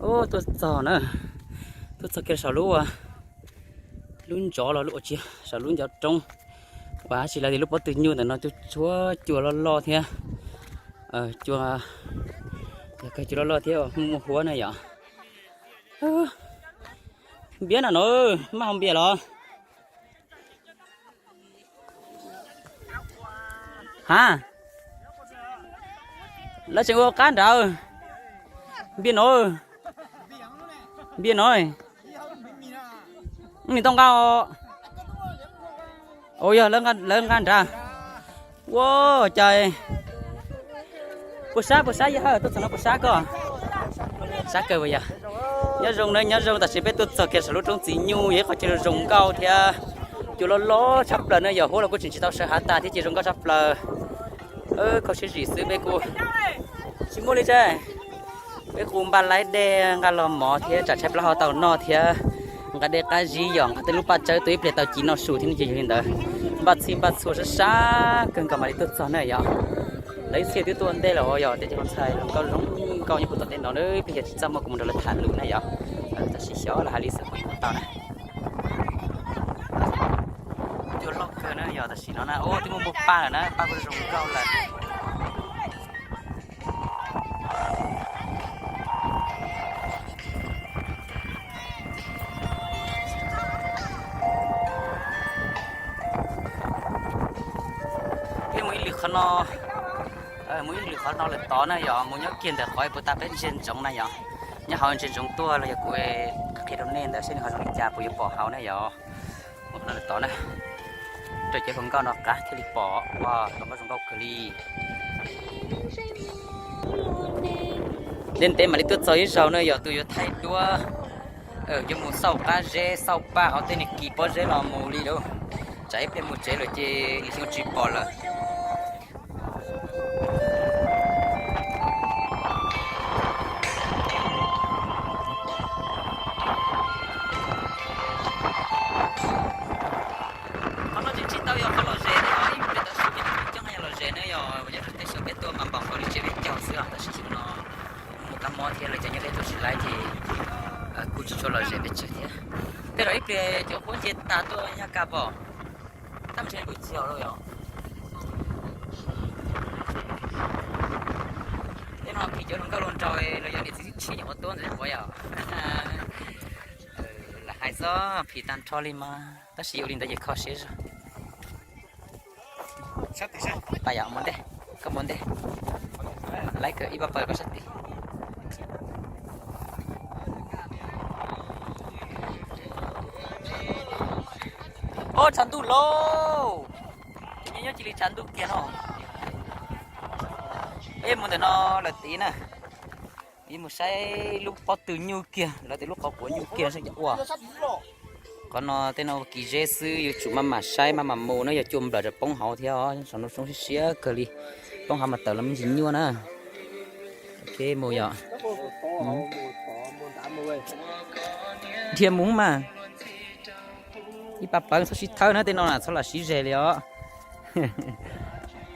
Tuaj txog na, tuaj txog kiag saum lub, lub ncov los lub ua tsi, saum lub ncov roob uas tsis lawv tias lub pob tw nyuj ntawm no, tshuav cua loj loj thiab, cua, yog kawg cua loj loj thiab muaj huab na yom. Npias na no, maj hau npias los? Ha, lawv tseem ua qab nrad. Npias no, npias no, nws tau nqa. Ua yog lawv nqa nrad. Ua cas, puas sab puas sab yawg, tuaj txog no puas sab koj? Sab kawg puas yog? Nyob zoo na, nyob zoo, tam sim peb tuaj txog kiag saum lub roob txiv nyuj, yog ib qhov chaw zoo nkauj thiab cua loj loj tshaj plaws na yom, huab los kuj tseem tsis tau sawv hav tas thiab ces zoo nkauj tshaj plaws. Kho siab zim xwb peb kuj tsis muaj li tse. Peb kuj npaj laib dej nqa los mov thiab tsam tshaib plab ho tau noj thiab nqa dej qab zib yom, nqa tej lub paj tsawb tuaj ib pliag tau ci noj su thiab ne, ces yog li ntawd npaj txhij npaj txhua sab sab kawg nkaus mam li tuaj txog na yom. Lawv ib txhia twb tuaj ntej lawm yog tej cov ntxhais hluas nkauj zoo nkauj nyob puag tom ntej no, ib pliag yog tsis txaj muag kuv mus nrog lawv tham lus na yom. Tam sim xyov lawv hais li xwb kuv yeej mus tau na. Cua loj kawg na yog tam sim no na, twb muaj muaj paj lawm na, paj kuj zoo nkauj lawm. Peb mus ib lwm qhov no, mus ib lwm qhov no lawm tod na yog, mus nyob kiag ntawm qhov puas tas peb ntsia ntsoov na yog. Nyob hauv ntsia ntsoov tuaj los yog kuv qhia rau nej ntawd seb nws ho zoo li cas, puas yuav pom hauv na yog. Mus qhov no lawm tod na, raws cov hluas nkauj no qab thiaj li pom, ua hluas nkauj zoo nkauj kawg li. Ntev ntev mam li tuaj txog ib zaug na yog tus yuav thaij duab, yuav mus xauj qab zeb xauj paj hauv tej niag kis pob zeb los mus li lauj. Tsam ib pliag mus tsev lawm ces nws xyoo tsis pom lawm. Qhov no tsis tsis tau yog qhov lom zem na, ib pliag tam sim ces coob yog lom zem na yog, yog tej xyoo peb tuaj mas npaum nkaus li tsiab peb caug xwb, tam sim xyoo no mus kab mob thiab lawv cov nyob peb tuaj tsis laib ces kuj tsis tshua lom zem pes tsawg thiab. Tej zaum ib pliag cov huab nce tas tuaj nyaj kaj pom. Tab sis kuv tsis yog lauj yom. Tej no phim cov hluas nkauj hluas nraug los yog niam txiv twb tshiab nyuam qhuav tuaj ntawd puas yog? Lam hais txob phim tag nrho li mas tab sis ua li ntawd ces kho siab zog. Pab yom, mus ntej, koj mus ntej. Laib kawg ib pab pawg koj sab tid. Ob, tshav ntuj lauj. Nyob nyob cia li tshav ntuj kiag no. Peb mus ntawm no lawm tid na. Peb mus saib lub pob tw nyuj kiag, lawv tias lub qhov quav nyuj kiag saib cas ua. Qhov no tej no kis zeb xwb, yuav tsum maj mam saib maj mam mus na, yog cua nplawm rau poob hauv thiab os. Saum no soob siab siab kawg li, poob hauv mas tawm los me ntsis nyuaj na. Ok mus yom. Dhia mus mas. Ib pab pawg txhob sib thawb na, tej no na txhob lam sib ze li os.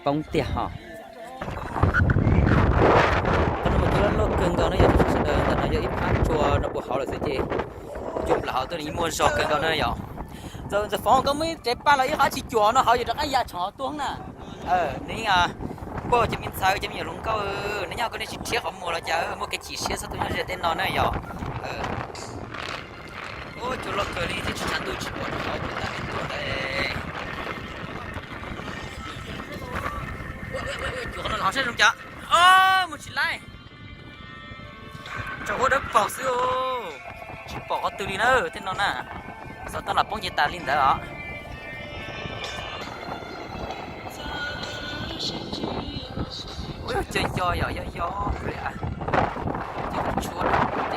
Poob tiag ho. Qhov no mas cua loj loj kawg nkaus na yom, sawv daws, ntawm no yog ib phab tsua no puag hauv lawm xwb ces cua nplawm hauv tuaj nws muaj zog kawg nkaus na yom. Ntxawm Foom, koj muaj ib rev paj los ib qhov tsis cuam no hauv yuav rov qab ya tshoob tuaj na. Neb puag cov me ntxhais cov me nyuam hluas nkauj, neb nyob koj nej tsis rhiab qhov muag los cas muaj kev chim siab txhob tuaj nyob ze tej no na yom. Ua cua loj kawg li thiab tsis tshav ntuj tsis pom rau hauv puas tas peb tuaj ntawd. Cua qhov no los hauv saib zoo cas. Mus tsis laib. Tsaus huab dawb paug xwb, tsis pom qhov twg li na tej no na. Xov tooj los poob ces tas li ntawd os. Ua yog caw nco yom, yog yog li a. Ces tshuab ces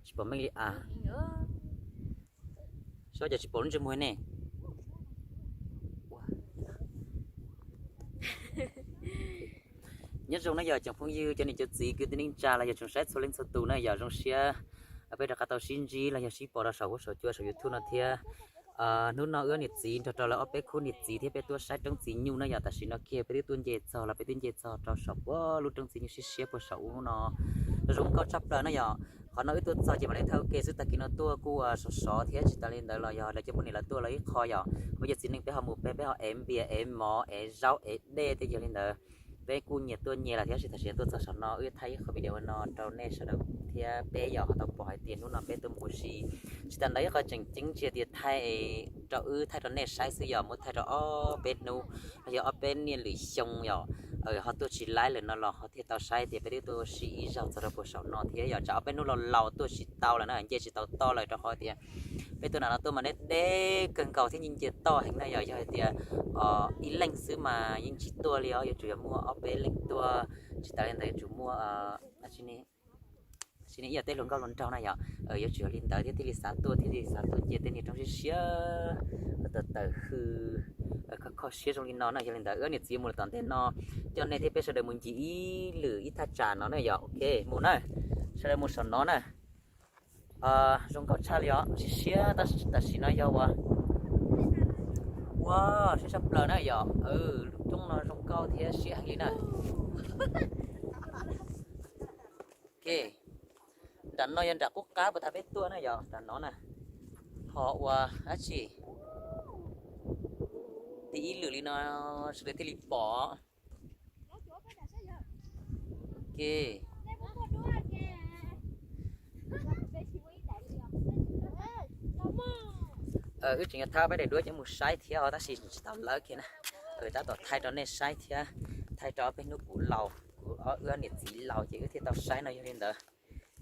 tsis pom meej li a. Xyov cas tsis pom lub ntsej muag ne. Nyob zoo na yog tsoom phooj ywg, cov niam cov txiv kwv tij neej tsa los yog tsoom saib txhua leej txhua tus na, yog zoo siab peb rov qab tau sib ntsib los yog sib pom rau saum huab saum cua saum YouTube no thiab. Hnub no wb niam txiv nrog rau lawv ob peb khub niam txiv thiab peb tuaj saib roob txiv nyuj na yom. Tam sim no kiag peb twb tuaj nce txog los peb twb nce txog rau saum puag lub roob txiv nyuj siab siab puag saum ub no. Zoo nkauj tshaj plaws na yom. Qhov no wb tuaj txog ces mam li thaij ua ke xwb, tag kis no tuaj kuj sov sov thiab, tsis tas li ntawd los yog lawv cov poj niam lawv tuaj lawv ib qho yom. Peb cov txiv neej peb ho mus peb, peb ho ev npias ev mov ev zaub ev dej tej yog li ntawd. Peb kuj nyias tuaj nyias lawm thiab, tab sis tam sim no tuaj txog saum no wb thaij ib qho video no rau nej sawv daws thiab peb yog ho tau pom hais tias hnub no peb tuaj mus ua si. Tsis tas ntawd ib qho tseem ceeb tsis tias thaij rau wb, thaij rau nej saib xwb, yog muab thaij rau ob peb hnub los yog ob peb niaj lwm xyoo yom, ho tuaj tsis laib lawm no los ho thiaj tau saib tias peb twb tuaj ua si ib zaug txog rau puag saum no thiab yom. Tsam ob peb hnub laus laus tuaj tsis tau lawm na, nce tsis tau toj lawm rau qhov tias peb tuaj nram no tuaj mas deb deb kawg nkaus thiab yeej nce toj heev na yom. Yog hais tias ib leeg xwb mas yeej tsis tuaj li os, yuav tsum yog muaj ob peb leeg tuaj, tsis tas li ntawd yuav tsum muaj ib yam tej hluas nkauj hluas nraug na yom. Yuav tsum yog li ntawd thiab thiaj li xav tuaj, thiaj li xav tuaj nce tej niag roob siab siab, tawm tawm hws, kho kho siab zoo li no na. Yog li ntawd wb niam txiv mus lawm tom ntej no, coj nej thiab peb sawv daws mus ncig ib lwm ib thaj tsam no na yom. Ok, mus na, sawv daws mus saum no na. Zoo nkauj tshaj li os, siab siab tam sim no yog ua, ua siab tshaj plaws na yom. Lub roob no zoo nkauj thiab siab heev li na. Ok, nram no yog nram qub qab puag ta peb tuaj na yom, nram no na. Ho ua dab tsi, tib ib lwm li no sawv daws thiaj li pom. Ok. Wb tseem yuav thab peb daim duab coj mus saib thiab os, tab sis tsis tau lawv kiag na. Tab tom thaij rau nej saib thiab, thaij rau ob peb hnub kuv laus, kuv ob wb niam txiv laus ces wb thiaj tau saib no. Yog li ntawd,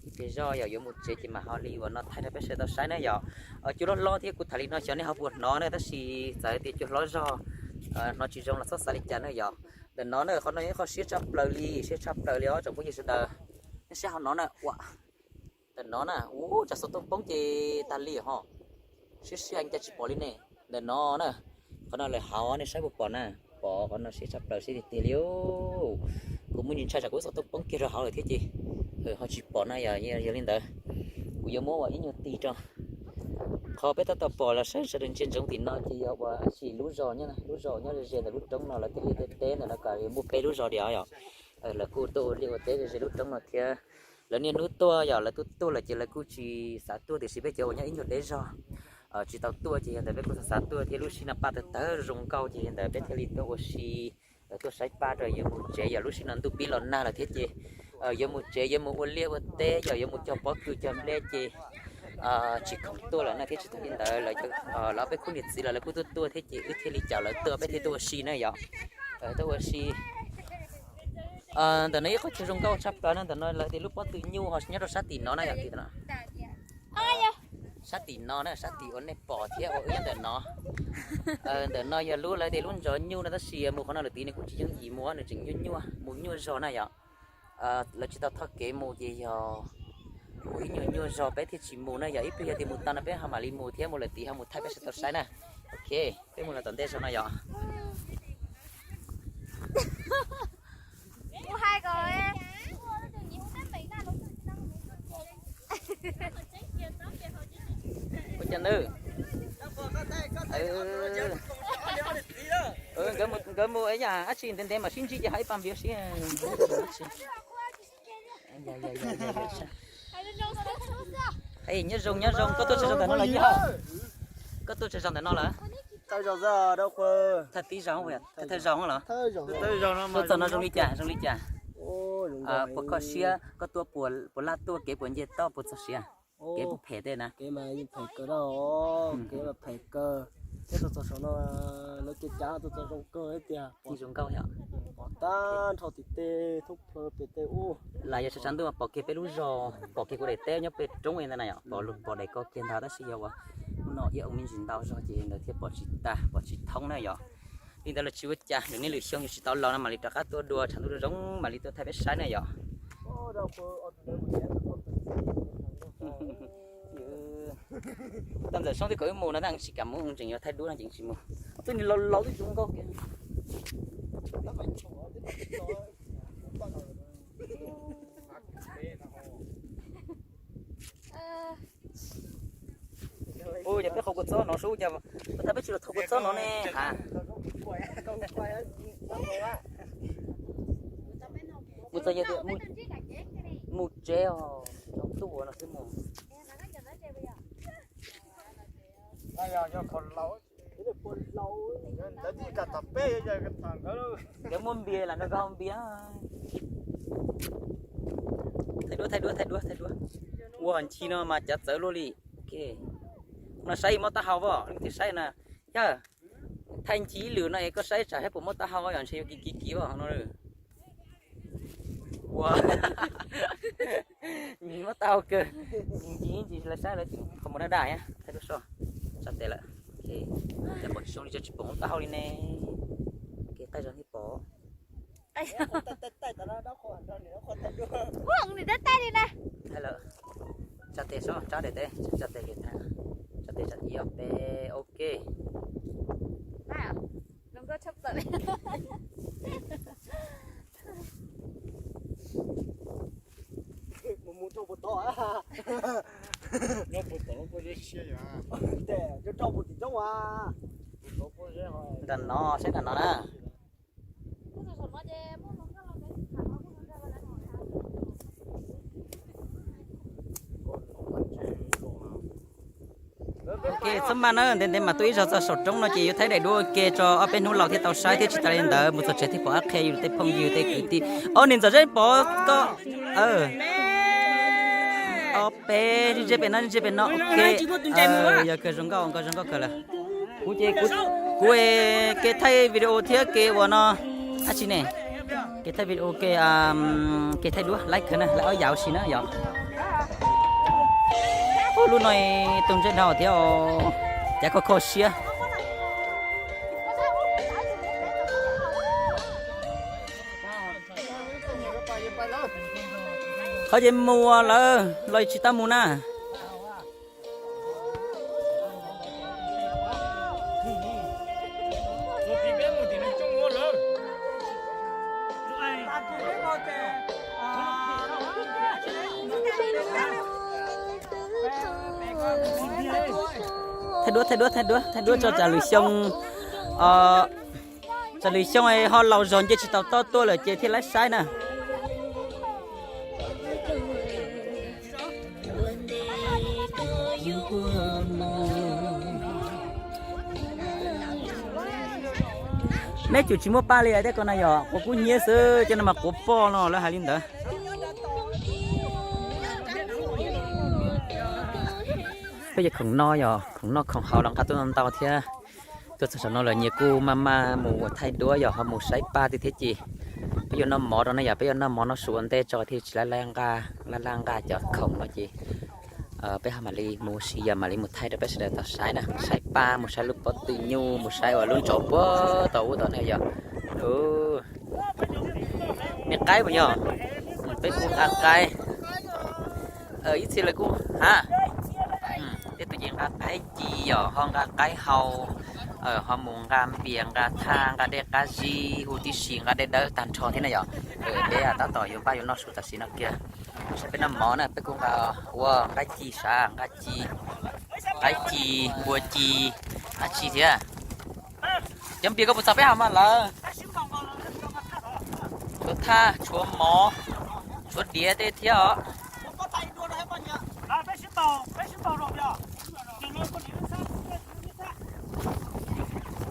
ib pliag zoj yog yuav mus tsev ces mam ho li uas no thaij rau peb sawv daws tau saib na yom. Cua loj hlob thiab kuv tham li no xyov nej ho puas hnov na, tab sis txawm tias cua hlob zog hnov tsis zoo los txhob xav li cas na yom. Ntawm no na, qhov no yog ib qho siab tshaj plaws li, siab tshaj plaws li os tsoom phooj ywg sawv daws. Nej saib qhov no na, ua ntawm no na, ua tsam xov tooj poob ces tag li ho. Siab siab heev cas tsis pom li ne. Ntawm no na, qhov no lawv hauv nej saib puas pom na, pom qhov no siab tshaj plaws siab tiag tiag li. Kuv muaj ntsis ntshai tsam kuv xov tooj poob kiag rau hauv lawm thiab ces ho tsis pom na yom. Yog li ntawd kuv yuav muab ua ib nyuag tis rau qhov peb tab tom pom los sawv sawv daws ntsia ntsoov tim no ces yog ua dab tsi lub zos nyob, lub zos nyob ze ze ntawm lub roob no, lawv tej liaj tej teb ntawm no kuj muaj peb lub zos diam yom. Lawv kuj tuaj ua liaj ua teb ze ze lub roob no thiab. Lawv niaj hnub tuaj yom, lawv tuaj tuaj lawm ces lawv kuj tsis xav tuaj, tiam sis peb cov uas nyob ib nyuag deb zog tsis tau tuaj ces yog ntawd peb kuj xav xav tuaj thiab. Lub sij no paj tawg tawg zoo nkauj ces yog ntawd peb thiaj li tuaj ua si, tuaj saib paj rau yuav mus tsev yom. Lub sij no ntuj pib los nag lawm thiab ces yuav mus tsev, yuav mus ua liaj ua teb yom, yuav mus cog pob kws cog nplej ces tsis khoom tuaj lawm na. Thiab tsis tas li ntawd, lawv ob peb khub niam txiv los lawv kuj tuaj tuaj thiab ces wb thiaj li caum lawv tuaj peb thiaj tuaj ua si na yom. Tuaj ua si. Ntawm no ib qhov chaw zoo nkauj tshaj plaws no, ntawm no lawv tias lub pob tw nyuj ho nyob rau sab tim no na yom. Sab tim no na, sab tim uas nej pom thiab uas wb nyob ntawm no. Ntawm no yog lub lawv tias lub ntsov nyuj no, tab sis mus qhov no lawm tid nws kuj tsis yooj yim mus, nws tseem nyuaj nyuaj, mus nyuaj zog na yom. Lawv tsis tau thoj kev mus ces yog mus ib nyuag nyuaj zog peb thiaj tsis mus na yom. Ib pliag yog tias mus tau no peb ho mam li mus thiab, mus lawm tid ho mus thaij peb sawv daws tau saib na. Ok, peb mus lawm tom ntej zog no yom. Ua cas nws, nkawd mus ib yam dab tsi ntev ntev mam sib ntsib ces hais ib pas npiav sib. Nyob zoo nyob zoo, koj tuaj tsawg zaus ntawm no lawm yog? Koj tuaj tsawg zaus ntawm no lawm? Thawj zaus, thawj zaus los? Tuaj txog no zoo li cas, zoo li cas? Puas kho siab, koj tuaj puas laj tuaj, kev puas nce toj, puas txog siav? Kev puas phem tej na? Kev mas phem kawg, kev mas phem kawg. Thiab tuaj txog saum no lawv kev cav tuaj txog zoo kawg tiag. Zoo nkauj yom. Pom tag nrho tim tej thoob plaws pem tej ub. Los yog tshav tshav ntuj mas pom kiag peb lub zos, pom kiag kuv daim teb nyob pem roob li ntawd na yom, pom daim ko kiag ntag, tab sis yog ua hnub no ib me ntsis ntau zog ces ntawd thiaj pom tsis tag, pom tsis thoob na yom. Li ntawd los tsis ua cas, lwm niaj lwm xyoo yog tsis tau los no mam li rov qab tuaj dua tshav ntuj zoo mam li tuaj thaij peb saib na yom. Tau ntxawm Soob twb kom wb mus no tab tsis kam mus, tseem yuav thaij duab no ces tsis mus. Twb ni laus laus twb zoo nkauj kiag. Ua cas peb qhov kua txob no sub cas, ua cas peb tsis los thauj kua txob no ne ha? Mus txog yog tias mus tsev os, nyob tuaj no xwb mus. Nkawd muaj npias lam nrog nkawd haus npias. Thaij duab, thaij duab, thaij duab, thaij duab. Ua nchi no mas cav txawv luaj li. Ok. No saib mob taub hau os, leej twg saib na. Yog thaij nchi ib lwm no es koj saib tsam saib puas mob taub hau, yog ntshe yuav kiv kiv kiv os no. Ua, nci mob taub hau kawg. Nci nci lawv saib lawv qhov muag daj daj, thaij duab so. Tsa tes lawm. Ok. Cas pom zoo li cas tsis pom mob taub hau li ne. Ok, qaij zog thiaj pom. Tsa tes so, tsa tes teb, tsa tes li, tsa tes, ib ob peb, ok. Nram no, saib nram no na. Ok, txhob maj na, ntev ntev mas tuaj ib zaug txog saum roob no ces yuav thaij daim duab ua ke tso ob peb hnub laus thiaj tau saib thiab. Tsis tas li ntawd mus txog tsev thiaj pom qab qhia yus tej phooj ywg tej kwv tij. Ob niag ntxawm zeb pov koj. Ob peb, ntsej pem no, ntsej pem no, ok. Yog kawg zoo nkauj, nkauj zoo nkauj kawg lawm. Kuv ces kuv, kuv ke thaij video thiab ke ua no dab tsi ne? Ke thaij video, ke, ke thaij duab, laib kawg na, laib ob yam ua si na yom. Ub, lub no tus ntsej dhau thiab os, cas kho kho siab. Qhov ces mus lawm los tsis tau mus na. Thaij duab, thaij duab, thaij duab, thaij duab tso tsam lwm xyoo, tsam lwm xyoo ho laus zog nce tsis tau toj tuaj lawm ces thiaj laib saib na. Neb cum tsis muaj paj li tej ko na yom, quav kub hnyiab xwb, cov no mas quav poj no lawv hais li ntawd. Peb yog khoom no yom, khoom noj khoom haus los nqa tuaj ntau ntau thiab. Tuaj txog saum no lawm nyias kuj maj maj mus ua thaij duab yom, ho mus saib paj tiag thiab ces peb yuav noj mov rau na yom, peb yuav noj mov noj su ua ntej tso thiaj tsis laib laib nqa, laj laj nqa cov khoom no ces peb ho mam li mus ua si yom, mam li mus thaij rau peb sawv daws tau saib na, saib paj, mus saib lub pob tw nyuj, mus saib ua lub ntsaum puag tod ub tod ne yom. Me qaib puas yog? Peb kuj nqa qaib. Ib txhia lawv kuj ha, tej tus ces nqa qaib ci yom, ho nqa qaib hau, ho mus nqa npias nqa thaj nqa dej qab zib huv tib si, nqa dej dawb tag nrho thiab na yom. Peb tab tom yuav npaj yuav noj su tam sim no kiag. Saib peb noj mov na, peb kuj nqa ua nqaij ci sav, nqaij ci, qaib ci, npua ci, dab tsi thiab. Cov npias koj puas txaus peb haus mas lawm? Tshuav thaj, tshuav mov, tshuav diav tej thiab os.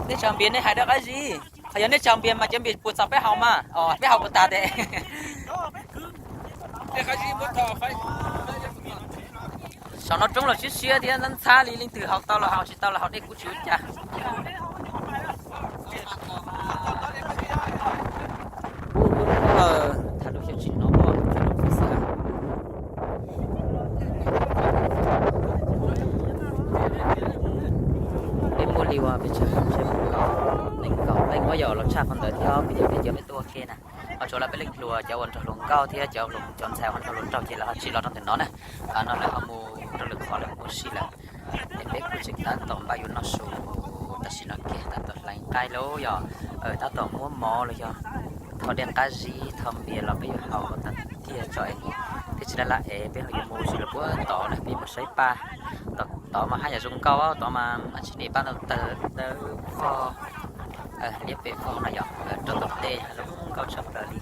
Nej tsaug npias nej hais rau qab zib, qhov yog nej tsaug npias mas cov npias puas txaus peb haus mas, peb haus puas tas tes. Saum no roob los siab siab thiab ntxhab ntxhab li, leej twg haus tau los haus, tsis tau los haus, dej kuj tsis ua cas. Tham lus xyov tsis hnov pom xwb. Peb muaj li uas peb tshaj nees nkaum, nees nkaum leej, muab yog los tshaj qhov ntawd thiab peb cov peb cov peb tuaj ua ke na. Ho tsuas los peb leej hluas cov uas nrog hluas nkauj thiab cov, cov ntxhais uas nrog hluas nraug ces lawv ho tsis los rau ntawm no na. No lawv ho mus rau lwm qhov lawm, mus si lawm. Es peb kuj tseem tab tom npaj yuav noj su tam sim no kiag, tab tom hlais nqaij lauj yog, tab tom muab mov los yog tho dej qab zib tho npias los peb yuav haus tas kiag tso, thiaj tsis laj laj es peb ho yuav mus si los puag tod na, peb mus saib paj tom Tod mas haj yam zoo nkauj, tod mas tsis ne pab ntau taw, taw fog, liab pem fog no yog rau tom tej zoo nkauj tshaj plaws li.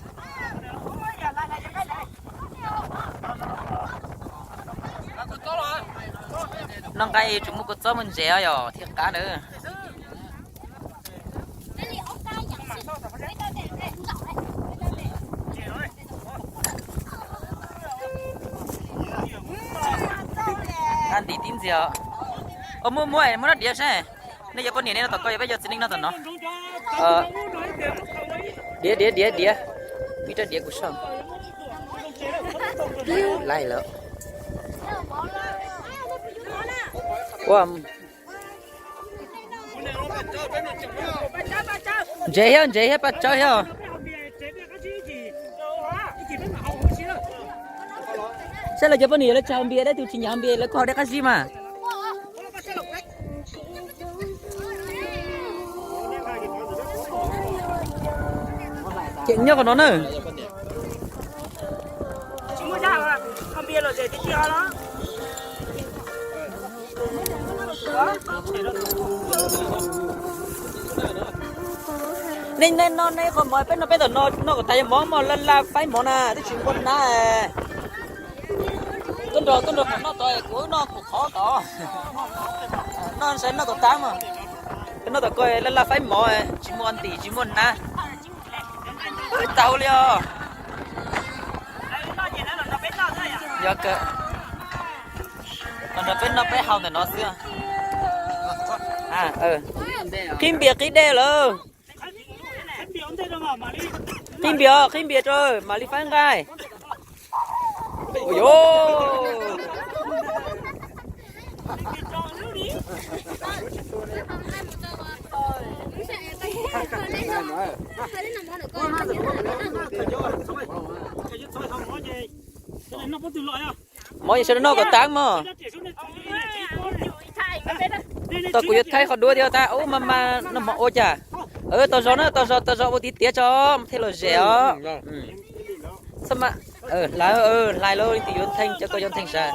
Noj nqaij tsuas muaj kua txob muaj ntses yog thiaj qab na. Ntim tib ntxias. Muaj muaj muab rab diav seb. Nej cov poj niam nej noj tom ko, yog peb cov txiv neej noj tom no. Diav diav diav diav. Ib rab diav kuv soj. Laij lawm. Ua ntsev thiab, ntsev thiab, paj tsawb thiab. Saib lawv cov poj niam lawv tsis haus npias, dab tus tsis nyiam haus npias, lawv kuj haus dej qab zib mas. Ceem nyob qhov no na. Nej, nej noj nej qhov mov, peb noj peb tom no, noj kom tas yog mov mog, laj laj faib mov na, twb tsis muaj nab. Koj nrog, koj nrog kuv noj tod, kuv noj kuv qhov tod. Noj saib noj kom tas mog. Peb noj tom ko laj laj faib mov, tsis muaj ntim tsis muaj nab. Tau li os. Yog kawg. Los nrog peb noj peb haus ntawm no xwb. Qhib npias qhib dej lawm. Qhib npias, qhib npias rau mam li faib nqaij. Ua yuav. Mov yeej sawv daws noj kom tag mog. Tos kuv yuav thaij qhov duab thiab tas ub mas mas noj mov ua cas. Tau zog na, tau zog, tau zog ua tiav tiav tso thiaj los zem os. Hlais, hlais lauj, leej twg yuav ntheej cov ko yuav ntheej sav.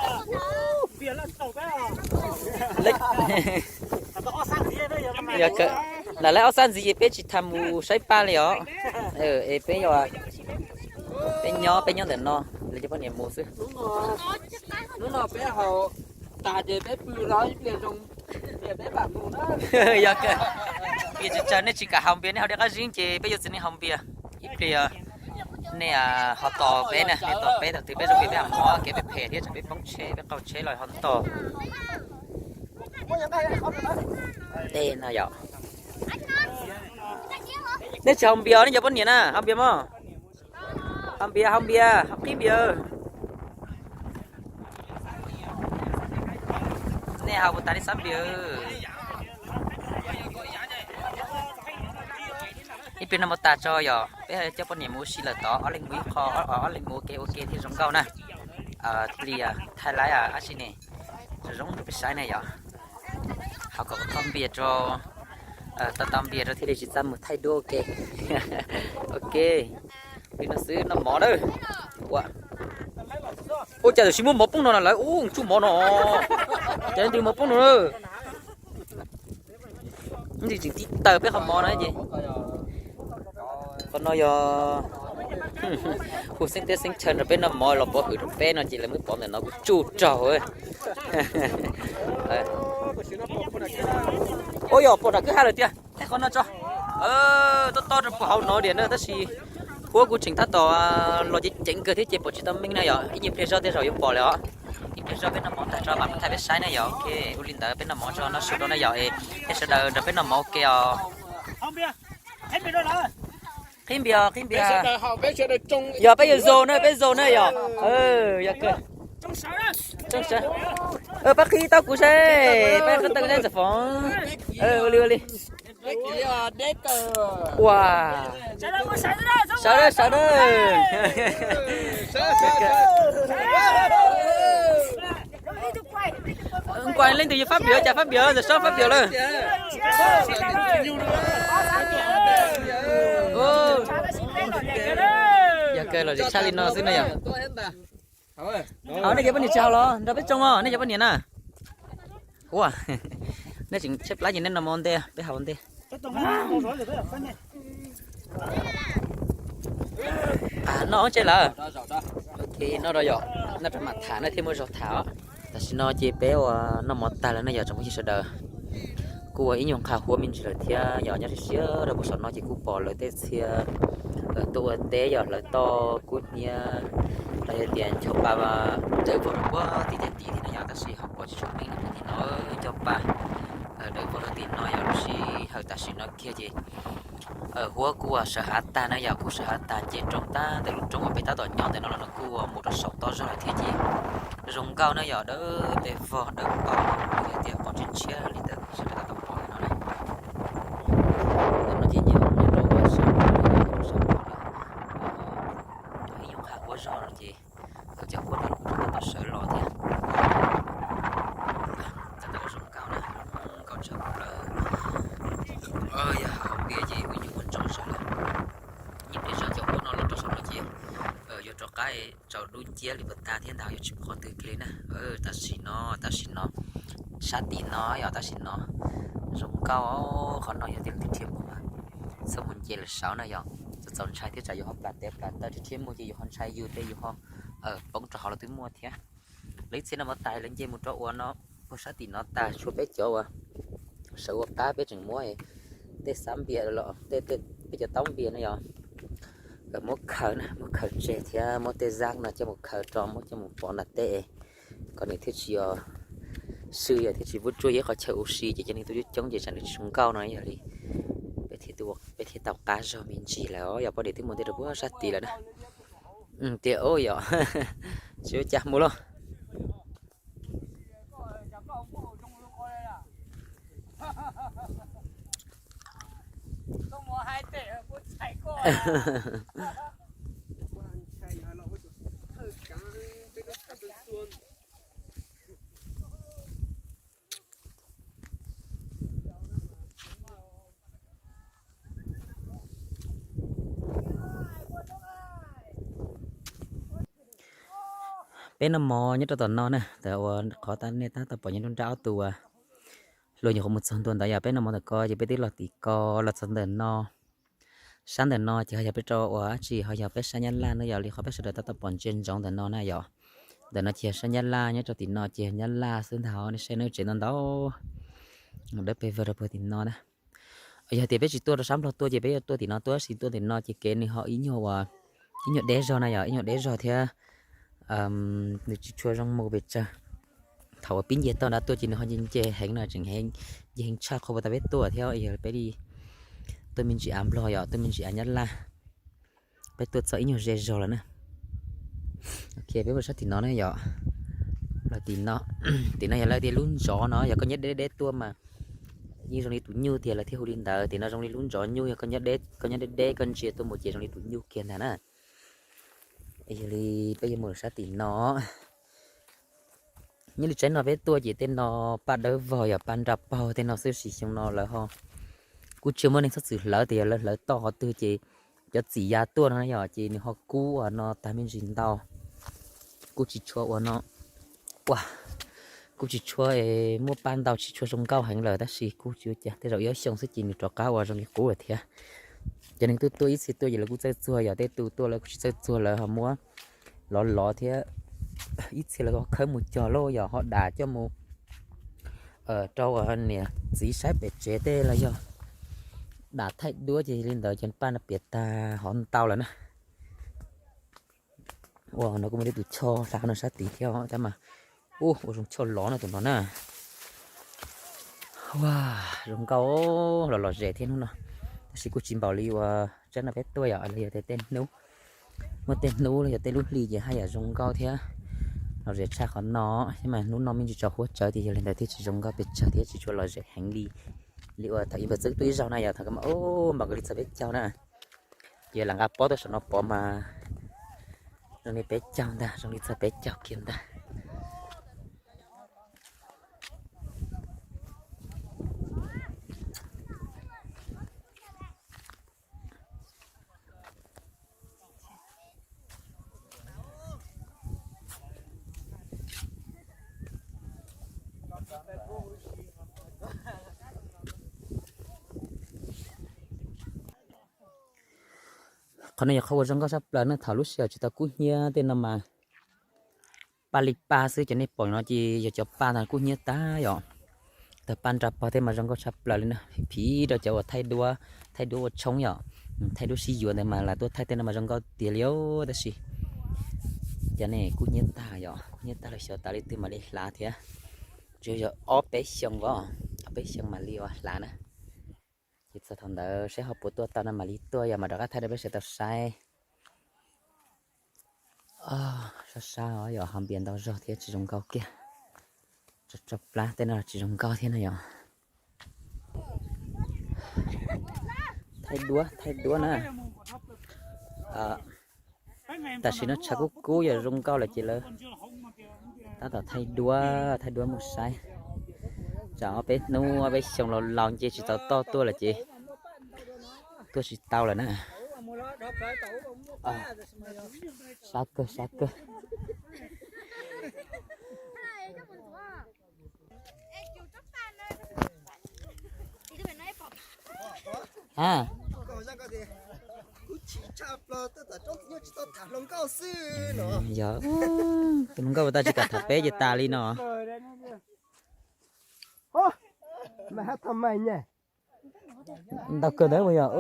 Lam laib ob xab ntxiv ces peb tsis tham mus saib paj li os. Es peb, peb nyob, peb nyob ntawm no, lawv cov poj niam mus xwb. Hnub no peb haus tas ces peb pw los ib pliag zoo, ib pliag peb mam mus na. Yog kawg. Ib pliag tsawg tsawg nej tsis kam haus npias, nej haus dej qab zib ces peb yuav txiv neej haus npias. Ib pliag nej ho tos peb na, nej tos peb thaum twg peb zoo npias peb mam mus, kev phem phem thiab tsam peb poob tsheb peb qaug tsheb los ho ntog. Tej no yom. Nej tsis haus npias, nej cov poj niam na, haus npias mog. Haus npias, haus npias, haus qhib npias. Nej haus puas tas nej xab npias. Ib pliag no mus tas tso yom, peb coj poj niam mus ua si lawm tod, ob leeg mus ib qho, ob leeg mus ua ke ua ke thiaj zoo nkauj na. Thiaj li thaij laib dab tsi ne, zoo zoo rau peb saib na yom. Haus kom tau npias rau, tau tau npias rau thiaj li tsis txaj muag thaij duab ua ke. Ok, li no xwb noj mov na. Ua cas tam sim muaj mov poob no na lawv, ub tsuj mov no. Cas leej twg mov poob no na. Tseem tib taws peb qhov mov no ces. Qhov no yog hu xeeb teb xeeb chaw nrog peb noj mov los pov hwm rau peb no ces lawv muab pov ntawm no kuj tsuj raug. Ua yog pom nram kwj ha lawm tiag. Qhov no tso. Tob tob rau puag hauv no diam na tab sis huab kuv tseem tab tom los ceev ceev kawg thiab ces pom tsis tau meej na yom, ib nyuag pliag zog tej zaum yuav pom lawm os. Ib pliag zog peb noj mov tag tso mam thaij peb saib na yom. Ok, ua li ntawd peb noj mov tso no su rau na yom, es sawv daws nrog peb noj mov ua ke os. Qhib npias, qhib npias. Yog peb yuav zoo na, peb zoo na yom. Yog kawg. Pab qhib tau kuv saib, pab qhib tau kuv saib ntxawm foom. Ua li ua li. Ua, sawv daws, sawv daws. Nkuas leej twg yuav fab npias cas fab npias, ntawm sab fab npias lawm. Yog kawg los tshaj li no xwb na yom. Hos nej cov poj niam tsis haus los nrog peb tsoo os, nej cov poj niam na. Ua, nej tseem tshaib plab ces nej noj mov ua ntej, peb haus ua ntej. Noj ua ntej lawm. Ok, noj rau yom, noj rau mam tham na thiaj muaj zog tham os. Tam sim no ces peb ua noj mov tag lawm na yom tsoom phooj ywg sawv daws. Kuj ua ib nyuag nqha huab me ntsis lawm thiab yom, nyob siab siab rau puag saum no ces kuj pom lawv tej txhia tuaj ua teb yom, hlawv toj kub hnyiab los yog tias ncho pa dawb vog rau puag tim caj tim thiab na yom, tab sis ho pom tsis tshua pheej no puag tim no, ncho pa dawb vog rau tim no yom, lub sij hawm tam sim no kiag ces huab kuj sawv hav tag na yom, kuj sawv hav tag nce roob tag ntawm lub roob uas peb tab tom nyob ntawm no los no kuj mus rau saum toj zog lawm thiab ces zoo nkauj na yom, dawb pes vog dawb paug, yog tias pom tshiab tshiab li ntawd sawv daws tab tom pom no na. Ntawm no ces nyob rau sab, ib nyuag qha huab zog no ces cov huab no kuj tab tom sawv los thiab. Tab tom zoo nkauj na, zoo nkauj tshaj plaws. Yog hauv npias ces ua nyuag ua ntsoov sawv lawm. Nyob pem zog cov huab no los rau saum no ces yuav rov qab tsaus dub nciab li puas tag thiab ntag, yuav tsis pom qhov twg kiag li na. Tam sim no, tam sim no, sab tim no yog tam sim no zoo nkauj. Qhov no yog tias leej twg rhiab muag mas txhob mus nce lawm saud na yom, txaus txaus ntshai thiab tsam yus ho plam tes plam taw, rhiab muag ces yus ho ntshai yus tej yus ho poob rau hauv los twb muaj thiab. Lawv ib txhia noj mov tas lawv nce mus rau ua no puag sab tim no tag, tshuav peb cov uas sawv ua qab peb tseem muab tej xab npias los peb cov taub npias no yom, muab khaws na, muab khaws tseg thiab muab tej zaj no coj mus khaws rau, muab coj mus pov nram teb, kom nws thiaj tsis, yog swb yog thiaj tsis vuab tsuaj yog ib qhov chaw ua si ces cov neeg tuaj coob coob ces tsam nws tsis zoo nkauj no yog li peb thiaj tau qab zog me ntsis lawm os. Yog poj niam twb mus ntej rau puag sab tid lawm na. Tias yog tsis ua cas mus lauj. Peb noj mov nyob rau tom no na, tas uas qhov nej tab tom pom nyob nruab nrab ob tug uas hluas nyuam qhuav mus txog ntua ntawd yog peb noj mov ntawm ko ces peb twb los tim ko los txog ntawm no. Sab ntawm no ces ho yog peb rau uas dab tsi ho yog peb sab Nyab Laj na yom, li qhov peb sawv daws tab tom pom ntsia ntsoov ntawm no na yom. Ntawm no ces yog sab Nyab Laj, nyob rau tim no ces yog Nyab Laj xwb ntag, nej saib no tsev ntau ntau dawb pes vog rau puag tim no na. Yog tias peb tsis tuaj rau sab Nplog tuaj ces peb yuav tuaj tim no tuaj, tab sis tuaj tim no ces kev nws ho ib nyuag uas ib nyuag deb zog na yom, ib nyuag deb zog thiab nws tsis tshua zoo mus pes tsawg. Thaum uas pib nce toj nrad tuaj ces nws ho nce nce heev no, tseem nce heev tshaj qhov uas tas peb tuaj thiab. Yog peb li tuaj me ntsis av Nplog yom, tuaj me ntsis av Nyab Laj, peb tuaj txog ib nyuag ze zog lawm na. Ok, peb mus sab tim no na yom. Los tim no, tim no yog lawv tias lub ntsov no, yog koj nyob deb deb tuaj mas yeej zoo li tus nyuj tiag, lawv thiaj hu li ntawd. Tim no zoo li lub ntsov nyuj, yog koj nyob deb, koj nyob deb deb koj ntsia tuaj mus ces zoo li tus nyuj kiag ntag na. Yog li peb yuav mus sab tim no. Nyob li tsaib no peb tuaj ces tej no paj dawb vog yog paj nra paug tej no xwb, sis xyoo no lawv ho kuj tsis muaj neeg txhob txwm hlawv, tias yog lawv hlawv toj qhov twg ces cov txim ya tuaj no yom, ces nws ho kub uas no tag me ntsis ntau. Kuj tsis tshua ua no, ua, kuj tsis tshua muaj paj ntau, tsis tshua zoo nkauj heev lawm, tab sis kuj tsis ua cas, tej zaum ib ob xyoo xwb ces nws rov qab ua zoo li qub lawm thiab. Cov neeg tuaj tuaj ib txhia tuaj ces lawv kuj txawj txuag, yog tej tus tuaj lawv kuj tsis txawj txuag lawv ho muab lov lov thiab. Ib txhia lawv ho khawb mus cog lauj, yog ho dam coj mus rau niam txiv saib pem tsev tej los yog dam thaij duab ces li ntawd ces paj no piam tag hov ntau lawm na. Ua no kuj muaj tej tus choj hlav no sab tid thiab tab mas, ua zoo choj lov no tus no na. Ua zoo nkauj, los lom zem thiab hnub no, tab sis kuj tsis npaum li uas tsaib no peb tuaj yom, los yog tias tej hnub, muaj tej hnub los yog tej lub hli ces haj yam zoo nkauj thiab. Lom zem tshaj qhov no, thiab mas hnub no me ntsis tsaus huab tsawv ces yog li ntawd thiaj tsis zoo nkauj pes tsawg thiab tsis tshua lom zem heev li. Li uas thaum ib npawg txwb tuaj ib zaug na yom, thaum ka mas npaum nkaus li txog peb caug na. Ces lam nqa pob tuaj saum no pov mas zoo li peb caug ntag, zoo li txog peb caug kiag ntag. Qhov no yog qhov uas zoo nkauj tshaj plaws na, thaum lub sij hawm tsis tau kub hnyiab tej no mas paj li paj xwb, cov nej pom no ces yog cov paj ntawd kub hnyiab tag yom. Tawg paj nra pog tej mas zoo nkauj tshaj plaws li na, phim rau cov uas thaij duab, thaij duab ua tshoob yom, thaij duab sib yuav ntawd mas lam tuaj thaij tej no mas zoo nkauj tiag li os. Tab sis cov nej kub hnyiab tag yom, kub hnyiab tag los xyov tas li twg mam li hlav thiab. Tsuas yog ob peb xyoo os, ob peb xyoo mam li ua hlav na. Ces txog thaum ntawd saib ho puas tuaj tau no mam li tuaj yom, mam rov qab thaij rau peb sawv daws tau saib. Sab sab os yom, ho npias ntau zog thiab tsis zoo nkauj kiag. Tso plab tej no los tsis zoo nkauj thiab no yom. Thaij duab, thaij duab na. Tam sim no tshav kub kub yog zoo nkauj lawm ces lawv tab tom thaij duab, thaij duab mus saib. Tsam ob peb hnub ob peb xyoo laus laus nce tsis tau toj tuaj lawm ces tuaj tsis tau lawm na. Sab kawg, sab kawg. Ha, yog tus hluas nkauj uas tau tsis kam tham peb ces tas li no. Ntau kawg ntawd yog,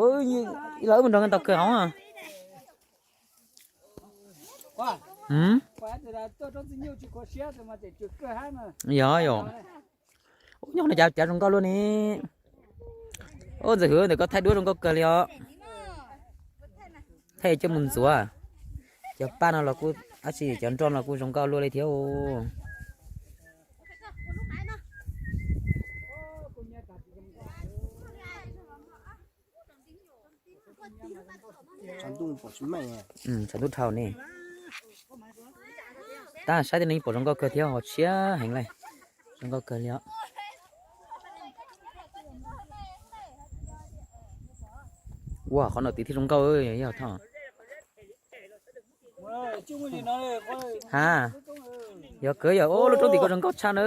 ib los wb mus nrog nkawd ntaus kawg hov. Yog yom. Ub, nyob no cav cav zoo nkauj luaj ne. Ub, Ntxawm Hwm, ntawm koj thaij duab zoo nkauj kawg li os. Thaij coj mus ntxuav. Cov paj no los kuj, tab sis cov nroj no kuj zoo nkauj luaj li thiab. Tshav ntuj dhau ne. Tab saib tej no yeej pom zoo nkauj kawg thiab, ho tshiab heev li. Zoo nkauj kawg li os. Ua qhov no tid thiaj zoo nkauj, yog thoj. Ha, yog kawg yog, ub, lub roob tim ko zoo nkauj tshaj na.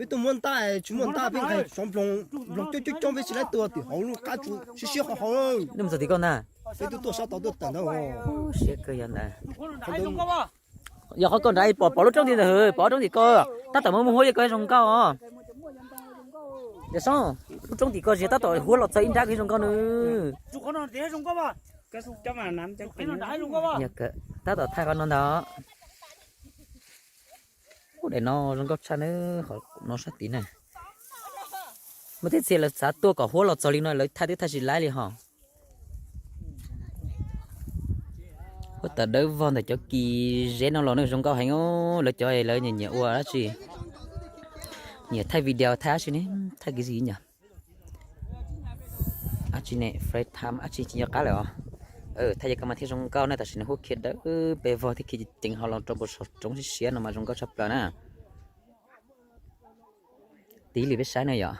Peb tuaj muab ntaj, tsis muaj ntaj peb nqaij xyov nploog, nploog coob coob coob peb tsis laib tua tim hauv lub qab tsu siab siab qhov hauv. Nej mus txog tim ko ntag. Peb twb tuaj sab tod tuaj tawm ntag. Siab kawg yog ntawd. Yog qhov ko nrad pom pom lub roob tim ntawd, pom roob tim ko, tab tom muaj muaj huab li ko zoo nkauj os. Yog soob, lub roob tim ko zis tab tom huab los txog ib nrab ko zoo nkauj nws. Tab tom thaij qhov no ntag. Ub, daim no zoo nkauj tshaj na, qhov no sab tid na. Muaj tej txhia lawv xav tuaj kom huab los txog li no lawv thaij twb thaij tsis laib li hos. Huab tawm dawb vog ntawm cov kis zeb no los ne zoo nkauj heev os. Lawv cov lawv nyiam nyiam ua dab tsi, nyiam thaij video thaij dab tsi ne, thaij kiv zis nyom. Dab tsi ne, free time dab tsi tsis nco qab lawm os. Thaij yog ko mas thiaj zoo nkauj na, tam sim no huab khiav dawb pes vog thiab khiav ceev ho los rau npoo saum roob siab siab no mas zoo nkauj tshaj plaws na. Tiv li peb saib na yom.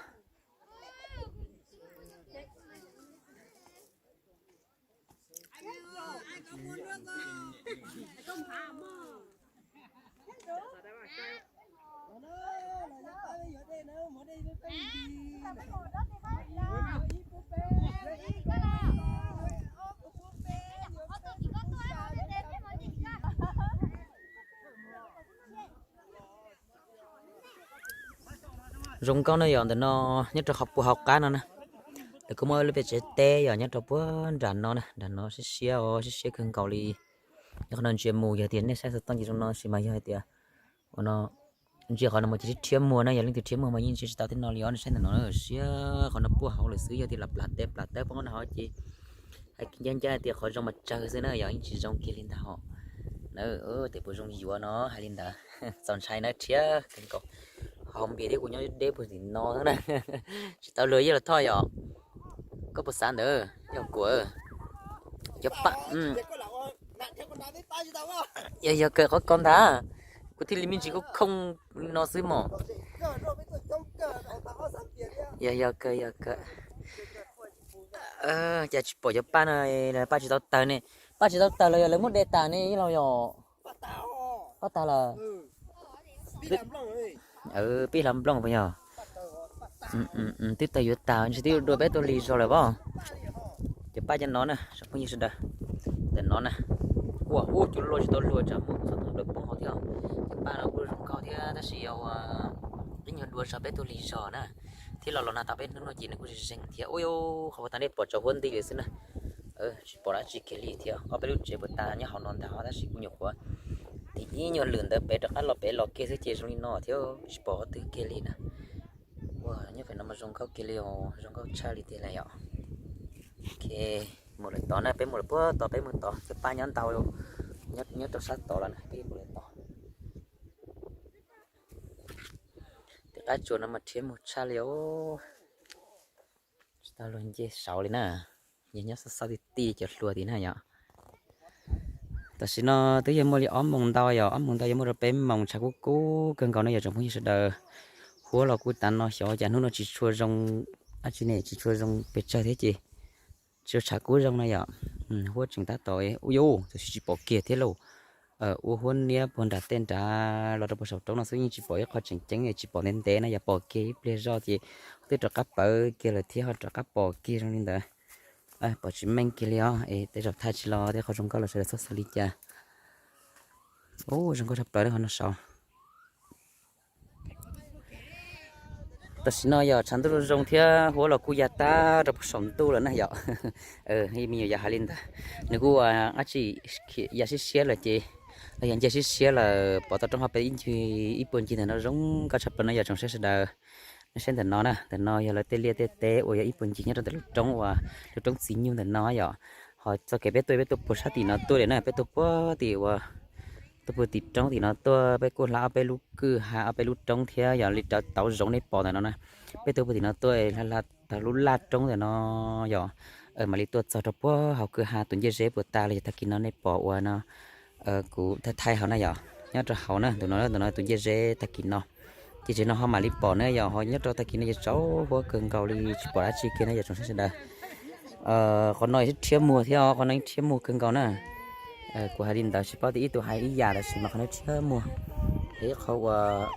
Zoo nkauj na yom, ntawm no nyob rau qhov puag hauv qab no na. Lawv kuj muaj lub pej tsev teb yom, nyob rau puag nram no na, nram no siab siab os, siab siab kawg nkaus li. Yog qhov no ntsia mus yog tias nej saib xov tooj ces zoo no, tab sis mas yog hais tias ua no ntsia qhov no mus ces rhiab muag na, yog leej twg rhiab muag mas yeej ntsia tsis tau tej no li os. Nej saib ntawm no siab, qhov no puag hauv lawm xwb, yog tias los plam teb plam tawb poob no hauv ces hais ncaj ncaj tias qhov zoo mas tsawg xwb na, yog yeej tsis zoo kiag li ntag hos. Na, tias puas zoo yuav no hais li ntawd. Txaus ntshai na, rhiab kawg nkaus. Hauv npias thiab kuv nyob deb puag tim no xwb na. Tsis tau luag yeej los thoj yom. Koj puas xav ntawd yog kuv cov paj. Yog yog kawg qhov ko ntag, kuv thiaj li me ntsis khooj khooj li no xwb mos. Yog yog kawg yog kawg. Cas tsis pom cov paj no, paj tsis tau tawg ne. Paj tsis tau tawg los yog lawv muab de tas ne los yog? Paj tag lawm. Pib hla nplooj puas yog? Twb tau yuav tas ntshe twb yuav dua peb tug lis zog lawm pob. Ces pab cov no na tsoom phooj ywg sawv daws. Ntawm no na, ua ub cua luaj tsis tau luag tsam muab kuv xov tooj dawm poob hauv thiab. Ces pab no kuj zoo nkauj thiab tab sis yog ua ib nyuag dua zog peb tug lis zog na, thiab los los nag tau peb hnub no ces nws kuj zeeg zeeg thiab. Ub, qhov uas tau nej pom tsaus huab nti lawm xwb na. Tsis pom dab tsi kiag li thiab, ob peb lub tsev puas tas nyob hauv no ntag tab sis kuj nyuam qhuav tim ib nyuag lwm ntawd pem rov qab los pem los kiag xwb ces zoo li no thiab tsis pom qhov twg kiag li na. Ua nyob pem no mas zoo nkauj kiag li os, zoo nkauj tshaj li tiag li yom. Ok, mus lawm tod na, peb mus lawm puag tod, peb mus tod thiab pab nyob ntau, nyob rau sab tod lawm na, peb mus lawm tod. Tim qab tsuas no mas rhiab muag tshaj li os. Tsis tau luag nce saud li na, yog nyob xab xab ti ti cov hlua tim na yom. Tam sim no twb yog muaj li ob moos ntau yom, ob moos ntau yuav muaj rau peb moos, tshav kub kub kawg nkaus no yom tsoom phooj ywg sawv daws. Huab los kuj tav no xyov cas hnub no tsis tshua zoo, dab tsi ne tsis tshua zoo pes tsawg thiab ces tsis tshua tshav kub zoo na yom. Huab tseem tab tom, ub yuj, tam sim tsis pom kiag thiab lauj. Ua huab niab puag nram tej nrad los rau puag saum roob no xwb yeej tsis pom ib qho tseem ceeb, tsis pom ntev ntev na, yog pom kiag ib pliag zoj ces twb rov qab pawv kiag lawm thiab ho rov qab pom kiag zoo li ntawd. Pom tsis meej kiag li os, es tej zaum thaij tsis los tej qhov zoo nkauj los sawv daws txhob xav li cas. Ub, zoo nkauj tshaj plaws li qhov no saud. Tam sim no yog tshav ntuj zoo zoo thiab huab los kuj ya tag rau puag saum ntuj lawm na yom. Me nyuam yaus hais li ntawd, nws kuj dab tsi ya siab siab lawm ces, los yog nce siab siab lawm pom tau roob ho pem ib ncig ib puag ncig ntawm no zoo nkauj tshaj plaws no yom tsoom saib sawv daws. Nej saib ntawm no na, ntawm no yog lawv tej liaj tej teb uas yog ib puag ncig nyob rau ntawm lub roob uas lub roob txiv nyuj ntawm no yom. Ho txoj kev peb tuaj, peb tuaj puag sab tim no tuaj li na, peb tuaj puag tim uas tuaj puag tim roob tim no tuaj, peb kuj hla ob peb lub kwj ha ob peb lub roob thiab yog li cov tauv zoov nej pom ntawm no na. Peb tuaj puag tim no tuaj hla hla tau lub laj roob ntawm no yom. Mam li tuaj txog rau puag hauv kwj ha tus ncej zeb puas tas los yog tag kis no nej pom uas no kuv thaij thaij hauv na yom, nyob rau hauv na, tus no tus no tus ncej zeb tag kis no. Ces tsev no ho mam li pom na yom, ho nyob rau tag kis no ces tsaus huab kawg nkaus li tsis pom dab tsi kiag na yom tsoom saib sawv daws. Qhov no yeej rhiab muag thiab, qhov no yeej rhiab muag kawg nkaus na. Kuv hais li ntawd tsis paub tias ib tug hais ib yam tab sis mas qhov no rhiab muag. Ib qho uas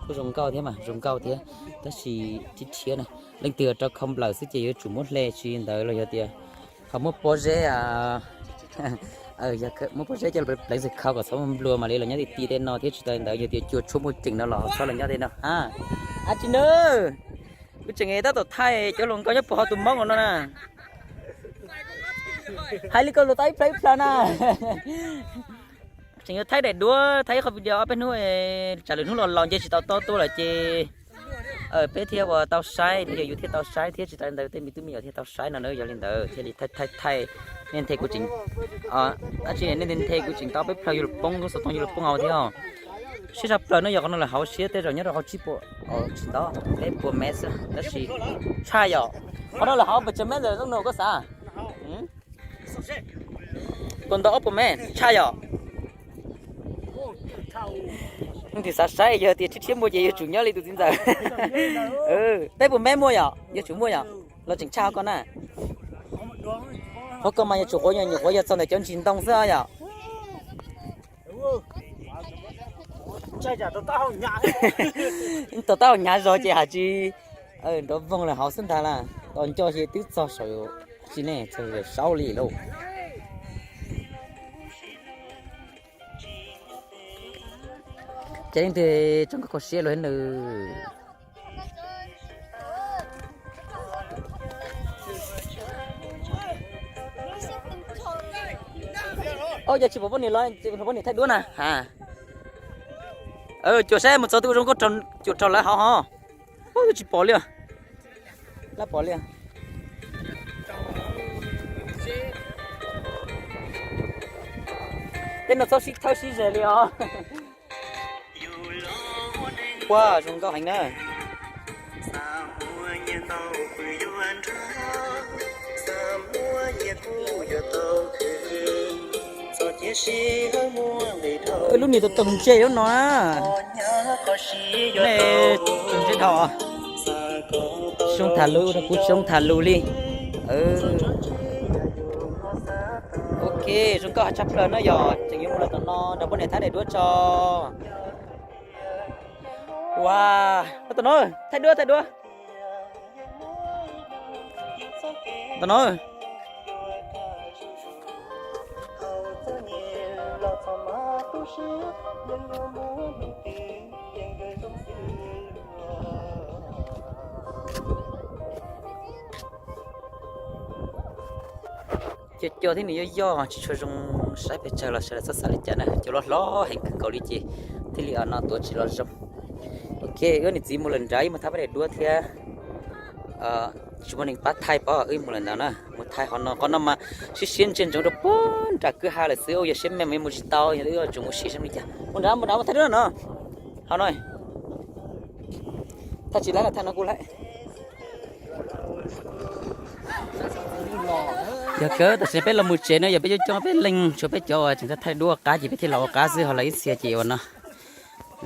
kuj zoo nkauj thiab mas zoo nkauj thiab, tab sis rhiab rhiab na. Leej twg rau khau nplawm xwb ces yuav tsum muab hle, tsis li ntawd los yog tias ho muab pob zeb, muab pob zeb coj los pleev xwm khau kom txhob nplua mam li los nyob ti ti tej no thiab, tsis tas li ntawd yog tias cua tshuaj muaj ceem no los ho txhob los nyob tej no. Ab tsi na, kuv tseem tab tom thaij cov hluas nkauj nyob puag hauv tus moob no na. Hais li koj lus tau ib plhaw ib plhaw na. Tseem yuav thaij daim duab, thaij ib qho video ob peb hnub, tsam lwm hnub los laus nce tsis tau toj tuaj lawm ces peb thiaj ua tau saib thiab, yus thiaj tau saib thiab, tsis tas li ntawd tej me tub me nyuam thiaj tau saib no na. Yog li ntawd thiaj li thaij thaij thaij, nej nthe kuv tseem, dab tsi nej nthe kuv tseem tau peb plhaw yuav luag poob, lub xov tooj yuav luag poob hauv thiab. Siab tshaj plaws no yog qhov no lawm hauv siab tej zaum nyob rau qhov tsib puas, tsis ntau, peb puas mev xwb tab sis tshaj yom. Qhov no lawm hauv pes tsawg mev ntawm no koj xav? Puas ntau ob puas mev tshaj yom. Leej twg xav saib yog tias rhiab rhiab muag ces yuav tsum nyob li tus txiv ntxawm. Peb puas mev muaj yom, yuav tsum muaj yom, los tseem tshaj koj na. Qhov koj mas yuav tsum quav, nyuam qhuav yog txog ntawm cov ntsis ntoo xwb yom. Tom taub hau hnyav zog ces hais tsis nrov voog lawm hauv xwb ntag lauj. Tos nco ces twb txog saum, tsis ne, txog saum saub li lauj. Ces leej twg tseem kho kho siab luag nws. Ua cas tsis pom poj niam los, poj niam thaij duab na ha. Cuam saib mus txog twb ua zoo nkauj, cuam raug lawv hauv ho. Ub, twb tsis pom li. Lab pom li. Tej no txhob sib thawb sib ze li os. Ua zoo nkauj heev na. Lub niag tau toog ntse lub no na. Ne, toog ntse dhau. Zoo tham lus rau kuv zoo tham lus li. Ok, zoo nkauj heev tshaj plaws na yog tseem yuav mus lawm tom no nrog poj niam thaij daim duab tso. Ua, ua tau no, thaij duab, thaij duab. Tau no. Cov cua thiab nws yoj yoj tsis tshua zoo saib pes tsawg los sawv daws txhob xav li cas na, cua loj hlob heev kawg nkaus li ces thiaj li no tuav tsis los zoo. Ok, wb niam txiv mus lawm nrad, wb mus thab pab daim duab thiab tsis muaj neeg pab thaij pab wb mus lawm ntawd na. Mus thaij qhov no, qhov no mas siab siab ntsia ntsoov rau puag nram kwj ha lawm xwb, yog siab me mas yuav mus tsis tau, yog wb tseem mus sim saib li cas. Mus nrad, mus nrad, mus thaij duab no. Hauv no thaij tsis laib los thaij no kuj laib. Yog kawg, tam sim peb los mus tsev no yog peb coob coob peb leeg, tshuav peb cov uas tseem thaij duab ua qab ces peb thiaj los ua qab xwb, ho lawv ib txhia ces ua no,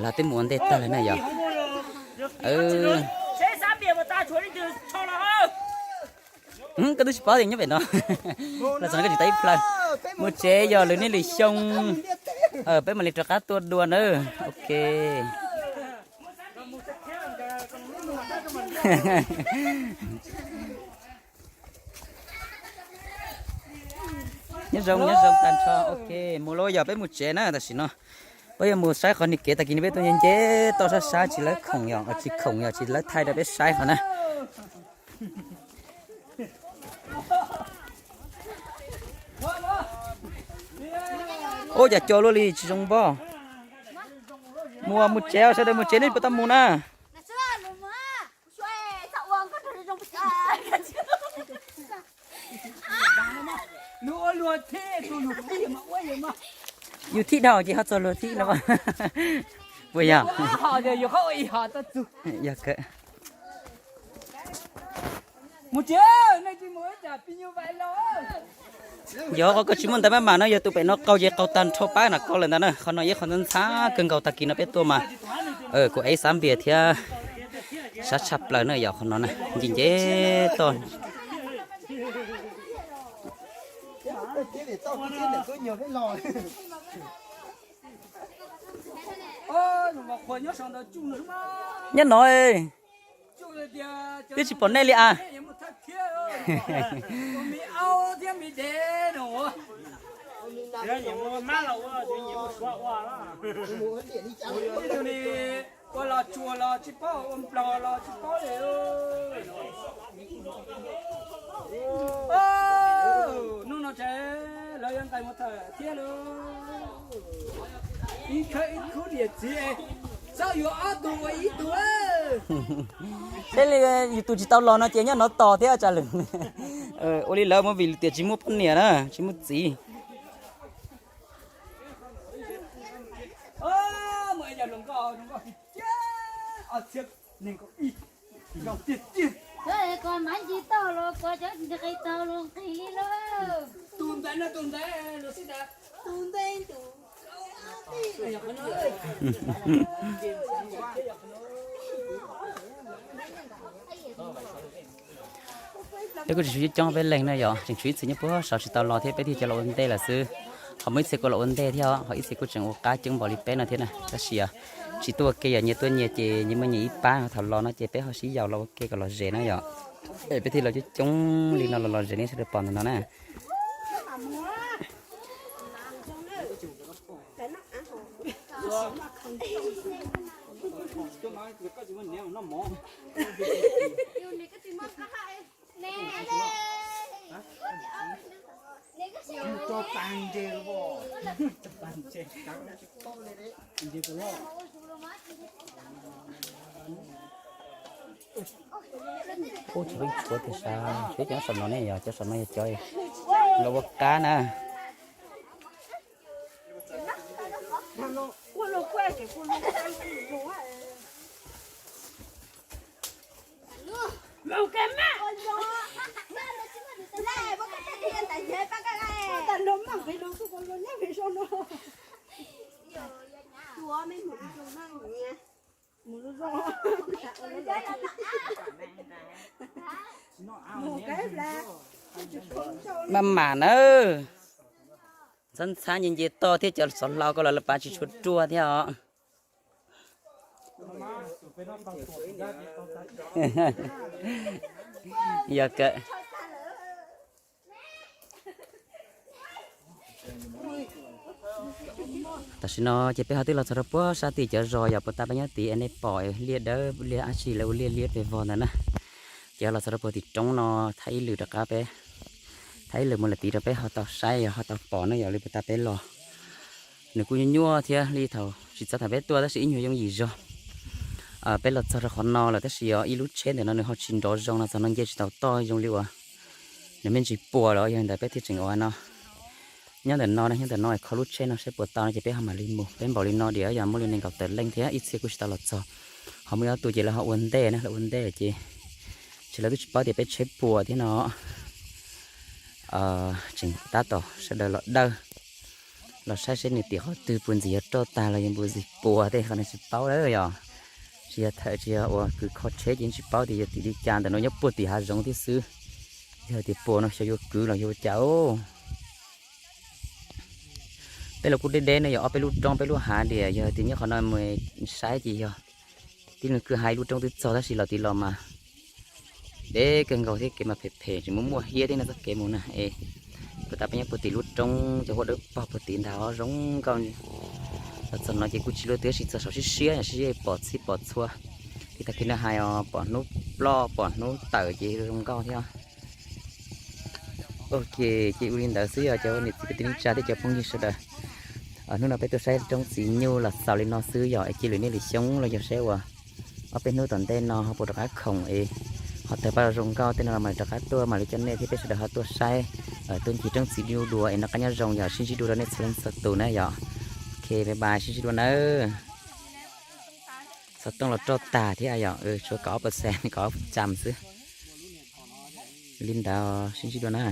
lawv twb mus ua ntej tag lawm na yog. Koj twb tsis paub tias nyob pem no, los txog no koj tsis tau ib plhaw. Mus tsev yog lwm niaj lwm xyoo peb mam li rov qab tuaj dua na. Ok. Nyob zoo, nyob zoo tag nrho. Ok, mus lawm yog peb mus tsev na tam sim no. Peb yuav mus saib qhov niag kev tag kis no peb tuaj nce nce toj sab sab tsis lawv khoom yog, tsis khoom yog tsis lawv thaij rau peb saib qhov na. Ua cas cua luaj li tsis zoo npog. Mus mus tsev, sawv daws mus tsev, nej puas tau mus na? Yus thib dhau ces ho txog luag thib no. Puas yog? Yog kawg. Yog qhov koj tsis muaj ntawv maj mam no yog tus pem no qaug ces qaug tag nrho pab na koj lawm ntawd na. Qhov no yog qhov ntxhab ntxhab kawg nkaus tag kis no peb tuaj mas kuv ev xav npias thiab sab tshaj plaws na yog qhov no na, nce nce toj. Nyob no, twb tsis pom nej li as. Ua los tsuas los tsis paub, ua nplog los tsis paub li. Hnub no ces lawv yuav nqis mus thawm thiab lauj. Ib khawb ib khub niam txiv, txhob yuav ob tug ua ib tug. Thiaj li yus tus tsis tau los no ces nyob no tos thiab tsam lwm. Ua li lawv mus vim tias tsis muaj poj niam na, tsis muaj txiv. Peb kuj tseem tshuav coob peb leeg na yom, tseem tshuav ib txhia nyob puag saud tsis tau los thiab, peb thiaj coj los ua ntej lawm xwb. Ho muaj ib txhia kuj los ua ntej thiab, ho ib txhia kuj tseem ua qab coob npaum li peb no thiab na. Tab sis yog tsis tuaj ua ke yog nyias tuaj nyias ces nyias muaj nyias ib pab, thaum los no ces peb ho sib yaum los ua ke kom los ze na yom. Es peb thiaj los coob coob li no los los ze nej sawv daws pom ntawm no na. Ub, tshuav peb tshuav tiag sas, tshuav cov saum no ne, yog cov saum no yog cov los ua qab na. Maj mam na, ntxhab ntxhab nce nce toj thiab cov xov hlau ko los lawv pav tsis tshua ruaj thiab os. Yog kawg. Tam sim no ces peb ho twb los txog rau puag sab tim cov zos yog puag ta peb nyob tid es nej pom liaj dawb liaj dab tsi lawv ua liaj liab pes vog ntawd na. Ces los txog rau puag tim roob no, thaij ib lwm rov qab peb, thaij ib lwm mus lawm tid rau peb ho tau saib yog ho tau pom ne yog li puag ta peb los. Nws kuj nyuaj nyuaj thiab li thaum tsis txog thaum peb tuaj tab sis ib nyuag yooj yim zog. Peb los txog rau qhov no lawm tab sis yog ib lub tsheb ntawm no nws ho tsis nrov zoo no txog no nce tsis tau toj zoo li uas nws me ntsis puas los yog ntawd peb thiaj tseem ua no. Nyob ntawm no, nyob ntawm no kho lub tsheb no saib puas tau no ces peb ho mam li mus. Peb npaum li no diam yog muaj li nees nkaum tawm leej thiab ib txhia kuj tsis tau los txog. Ho muaj ib ob tug ces lawv ho ua ntej na, lawv ua ntej ces tsis, lawv twb tsis paub tias peb tsheb puas thiab no. Tseem tab tom sawv daws los dawj, los saib seb nws tim qhov twg, puas ntxim yog roj tag los yog puas ntxim puas tej qhov no tsis paub lawm yog. Tsis yog thawj tsis yog uas kws kho tsheb ces tsis paub tias yog tim li cas, ntawm no nyob puag tim hav zoov thiab xwb. Yog tias puas no xyov yuav kwv los yuav ua cas. Peb los kuj deb deb no yog ob peb lub roob peb lub hav diam, yog tias nyob qhov no mus saib ces yog tib neeg kwj ha ib lub roob twb txog tab sis los tim los mas deb kawg nkaus thiab kev mas phem phem tsis muaj muaj hiab thiab no txoj kev mus na es. Puag ta peb nyob puag tim lub roob cov huab dawb paug puag tim ntag os zoo nkauj. Los txog no ces kuj tsis luaj twg tab sis txog saum siab siab siab pom txhij pom txhua. Li tag kis no hais os pom hnub ploj pom hnub tawm ces zoo nkauj thiab. Ok, ces ua li ntawd xwb yog cov niam txiv kwv tij neej tsa thiab cov phooj ywg sawv daws. Hnub no peb tuaj saib roob txiv nyuj los xaus li no xwb yog es cia lwm niaj lwm xyoo los yog saib uas ob peb hnub tom ntej no ho puas rov qab khoom es ho tawg paj zoo nkauj tej no los mam rov qab tuaj mam li coj nej thiab peb sawv daws ho tuaj saib, tuaj ncig roob txiv nyuj dua es noj qab nyob zoo yog sib ntsib dua rau nej txhua leej txhua tus na yog. Ok, bye bye, sib ntsib dua nawb. Xov tooj los roj tag thiab yog tshuav kaum ob percent kaum ob tsam xwb. Li ntawd sib ntsib dua na.